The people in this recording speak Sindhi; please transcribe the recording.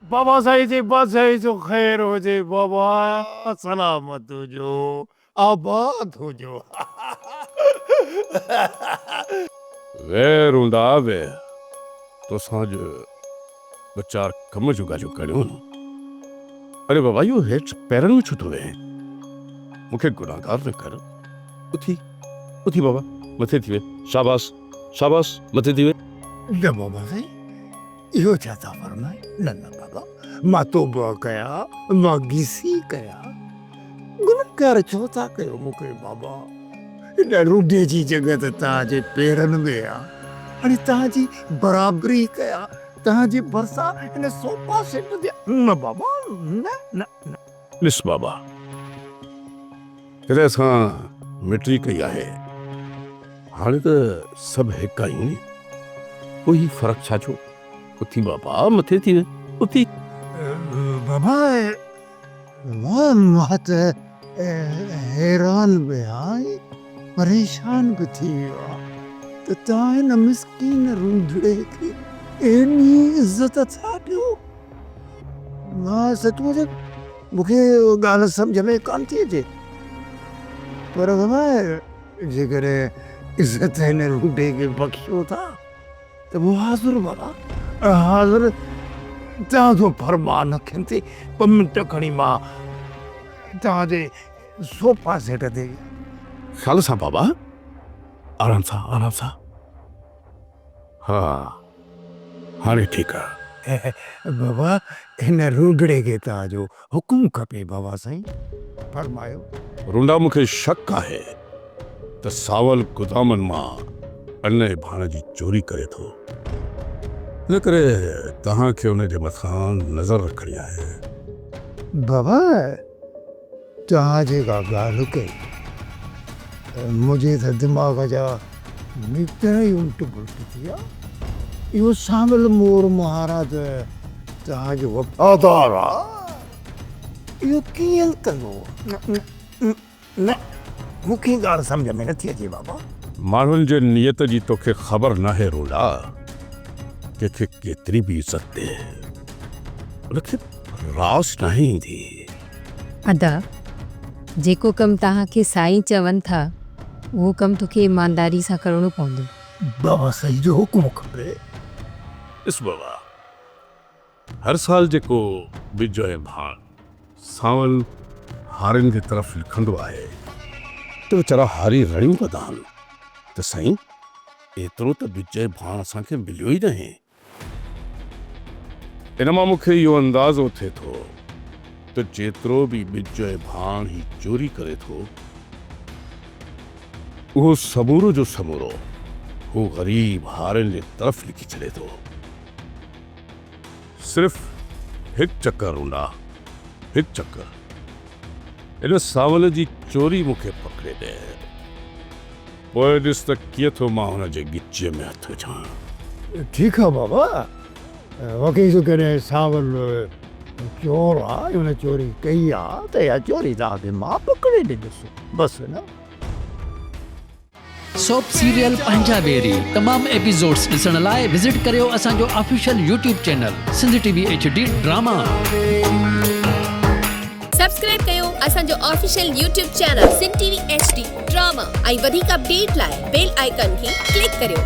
بابا سائين جي بادشاهي جو خير هجي بابا سلامت هجو آباد هجو. ويهه روندا ويهه توسان اڄ ٻه چار ڪم جون ڳالهيون ڪرڻيون آهن. اڙي بابا اهو هيٺ پيرن ۾ ڇو ٿو ويهين؟ مون کي گنهگار نه ڪر. اٿي اٿي بابا مٿي ٿي ويهه. شاباس شاباس مٿي ٿي ويهه. نه بابا سائين اهو ڇا ٿا فرمايو؟ نه نه بابا مان توبه ڪيان مان گيسي ڪيان گنهگار ڇو ٿا ڪيو مون کي بابا هن رڍي جي جڳهه ته توهان جي پيرن ۾ آ هاڻي توهان جي برابري ڪيان توهان جي ڀرسان هن صوفا سيٽ تي نه بابا نه نه نه. ڏس بابا جڏهن اسان مٽي ڪئي آهي هاڻي ته سڀ هڪ آهيون ني پوء هي فرق ڇا جو؟ اٿي بابا مٿي ٿي وڃ اٿي. بابا مان ته حيران به آهيان ۽ پريشان به ٿي ويو آهيان ته توهان هن مسڪين رونڌڙي کي ايڏي عزت ٿا ڏيو. مان سچ پچ مون کي ڳالهه سمجهه ۾ ڪانه ٿي اچي پر بابا جيڪڏهن عزت هن رونڊي کي بخشيو ٿا ته پوء حاضر بابا حاضر توهان جو فرمان اکين تي ٻه منٽ کڻي مان توهان جي صوفا سيٽ تي خيال سان بابا آرام سان آرام سان. ها هاڻي ٺيڪ آ. بابا هن رونڊڙي کي توهان جو حڪم کپي بابا سائين فرمايو. رونڊا مون کي شڪ آهي ته ساول گدامن مان ان ۽ ڀاڻ جي چوري ڪري ٿو ان ڪري توهان کي ان جي مٿان نظر رکڻي آهي. بابا توهان جيڪا ڳالهه ڪئي منهنجي ته دماغ جا ميٽر ئي الٽ پلٽ ٿي ويا. اهو سانول مور مهاراج توهان جو وفادار آ، اهو ڪيئن ڪندو؟ نه، مون کي ڳالهه سمجهه ۾ نٿي اچي بابا. ماڻهن جي نيت جي توکي خبر ناهي رولا، ڪنهن کي ڪيتري به عزت ڏي، ان کي راس ناهي ايندي. ادا، جيڪو ڪم توهان کي سائين چون ٿا، اهو ڪم توکي ايمانداري سان ڪرڻو پوندو. بابا سائين جو حڪم کپي. ڏس بابا، هر سال جيڪو ٻج ۽ ڀاڻ سانول هارين جي طرف لکندو آهي ته ويچارا هاري رڙيون ڪندا آهن ته سائين ايترو ته ٻج ۽ ڀاڻ اسان کي مليو ئي ناهي. ان مان مون کي اهو اندازو ٿئي ٿو ته جيترو به ٻج ۽ ڀاڻ هي چوري ڪري ٿو، اهو سمورو جو سمورو هو غريب هارين جي طرف لکي ڇڏي ٿو. صرف هڪ چڪر رونڊا، هڪ چڪر. ان سانول جي چوري مون کي پڪڙي ڏي. پوء ڏس ته ڪيئن ٿو مان هن جي ڳچيء ۾ هٿ وجهان. ٺيڪ آ بابا، واقعي جو ڪڏهن سانول چور آ ۽ هن چوري ڪئي آ ته اها چوري توهان کي مان پڪڙي ڏيندس، بس نه. سوپ سيريل پنهنجا ويري تمام ايپيسوڊس ڏسڻ لاء وزٽ ڪريو اسان جو official YouTube channel Sindh T V H D drama. Subscribe ڪيو اسان جو official YouTube channel Sindh T V H D drama ۽ وڌيڪ اپڊيٽ لاء بيل آئيڪان کي ڪلڪ ڪريو.